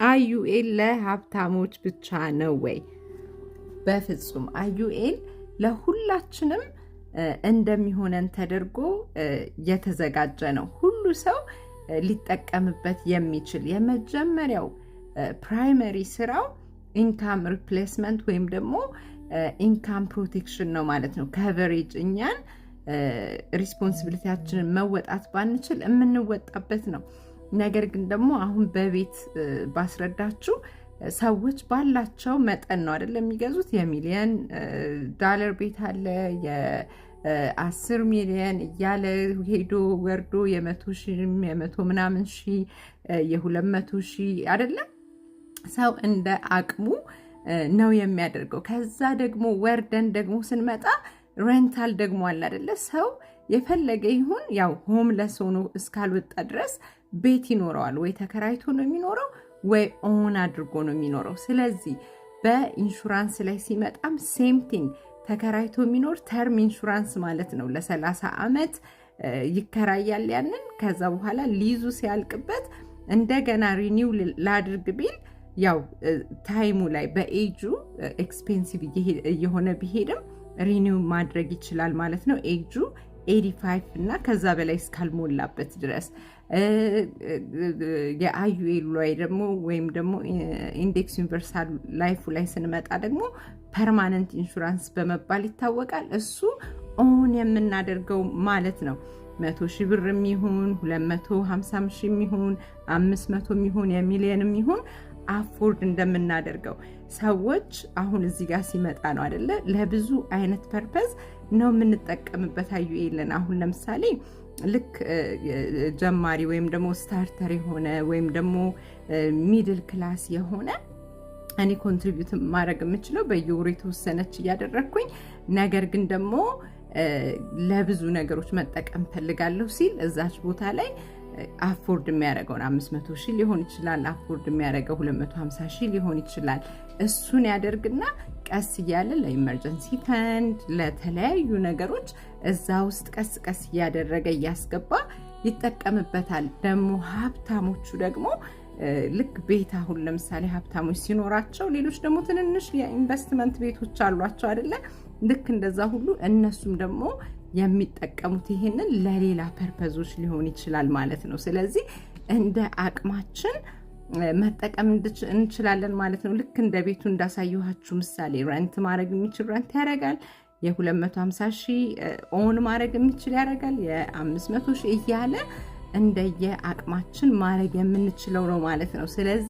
IUL ለሀብታሞች ብቻ ነው ወይ? በፍጹም። IUL ለሁላችንም እንደሚሆነን ተደርጎ የተዘጋጀ ነው። ሁሉ ሰው ሊጠቀምበት የሚችል የመጀመሪያው primary ስራው income replacement ወይም ደግሞ income protection ነው ማለት ነው። Coverage እኛን responsibility ያችንን መወጣት ባንችል የምንወጣበት ነው። ነገር ግን ደግሞ አሁን በቤት ባስረዳችሁ ሰዎች ባላቸው መጠን ነው አይደለም የሚገዙት። የሚሊየን ዳለር ቤት አለ፣ የ10 ሚሊየን እያለ ሄዶ ወርዶ የ100 ሺህ፣ የመቶ ምናምን ሺህ፣ የ200 ሺህ አይደለም። ሰው እንደ አቅሙ ነው የሚያደርገው። ከዛ ደግሞ ወርደን ደግሞ ስንመጣ rental ደግሞ አለ አይደለ? ሰው የፈለገ ይሁን ያው homeless ሆኖ እስካልወጣ ድረስ ቤት ይኖረዋል። ወይ ተከራይቶ ነው የሚኖረው ወይ own አድርጎ ነው የሚኖረው። ስለዚህ በኢንሹራንስ ላይ ሲመጣም same thing፣ ተከራይቶ የሚኖር term insurance ማለት ነው። ለ30 ዓመት ይከራያል ያንን። ከዛ በኋላ ሊዙ ሲያልቅበት እንደገና renew ላድርግ ቢል ያው time ኡ ላይ በ age ኡ expensive እየሆነ ቢሄድም renew ማድረግ ይችላል ማለት ነው። Age ኡ 85 እና ከዛ በላይ እስካልሞላበት ድረስ። የ IUL ላይ ደግሞ ወይም ደግሞ index universal life ኡ ላይ ስንመጣ ደግሞ permanent insurance በመባል ይታወቃል። እሱ own የምናደርገው ማለት ነው። 100,000 ብር የሚሆን፣ 250,000 የሚሆን፣ 500 የሚሆን፣ የሚሊየን የሚሆን afford እንደምናደርገው ሰዎች አሁን እዚህ ጋር ሲመጣ ነው አደለ? ለብዙ አይነት purpose ነው የምንጠቀምበት IUL ን። አሁን ለምሳሌ ልክ ጀማሪ ወይም ደግሞ starter የሆነ ወይም ደግሞ middle class የሆነ፣ እኔ contribute ማድረግ የምችለው በየወሩ የተወሰነች እያደረግኩኝ፣ ነገር ግን ደግሞ ለብዙ ነገሮች መጠቀም ፈልጋለሁ ሲል እዛች ቦታ ላይ afford የሚያደርገውን 500,000 ሊሆን ይችላል፣ afford የሚያደርገው 250,000 ሊሆን ይችላል። እሱን ያደርግና ቀስ እያለ ለ emergency fund፣ ለተለያዩ ነገሮች እዛ ውስጥ ቀስ ቀስ እያደረገ እያስገባ ይጠቀምበታል። ደግሞ ሀብታሞቹ ደግሞ ልክ ቤት አሁን ለምሳሌ ሀብታሞች ሲኖራቸው ሌሎች ደግሞ ትንንሽ የኢንቨስትመንት ቤቶች አሏቸው አይደለ? ልክ እንደዛ ሁሉ እነሱም ደግሞ የሚጠቀሙት ይሄንን ለሌላ purpose ኦች ሊሆን ይችላል ማለት ነው። ስለዚህ እንደ አቅማችን መጠቀም እንችላለን ማለት ነው። ልክ እንደ ቤቱ እንዳሳየኋችሁ ምሳሌ rent ማድረግ የሚችል rent ያደርጋል። የ250 ሺህ own ማድረግ የሚችል ያደርጋል። የ500 ሺህ እያለ እንደየ አቅማችን ማድረግ የምንችለው ነው ማለት ነው። ስለዚህ